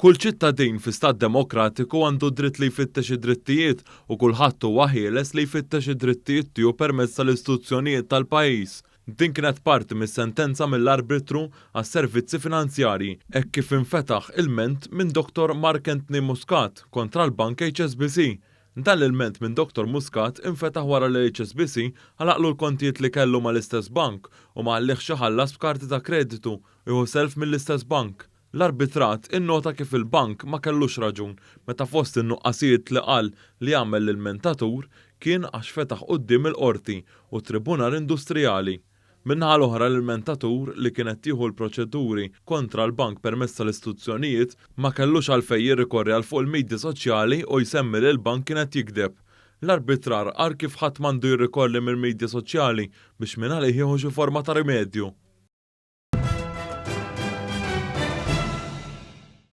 Kull ċittadin fi stat demokratiku għandu dritt li jfittex id-drittijiet u kulħadd huwa ħieles li jfittex id-drittijiet tiegħu permezz tal-istituzzjonijiet tal-pajjiż. Din kienet parti mis-sentenza mill-Arbitru għas-Servizzi Finanzjarji hekk kif infetaħ ilment minn Dottor Mark Anthony Muscat kontra l-Bank HSBC. Dan l-ilment minn Dottor Muscat infetaħ wara li l-HSBC għalaqlu l-kontijiet li kellu mal-istess bank u ma ħallihx iħallas b'karti ta' kreditu u jieħu self mill-istess bank. L-arbitrat innota kif il-bank ma kellux raġun meta fost in-nuqqasijiet li qal li għamel l-ilmentatur kien għax fetaħ quddiem il-Qorti u Tribunal Industrijali. Min-naħa l-oħra l-ilmentatur li kien qed jieħu l-proċeduri kontra l-bank permezz tal-istituzzjonijiet ma kellux għalfejn jirrikorri għal fuq il-midja soċjali u jsemmi li l-bank kien qed jigdeb. L-arbitrar qal kif ħadd m'għandu jirrikorri mill-midja soċjali biex mingħalih jieħu xi forma ta' rimedju.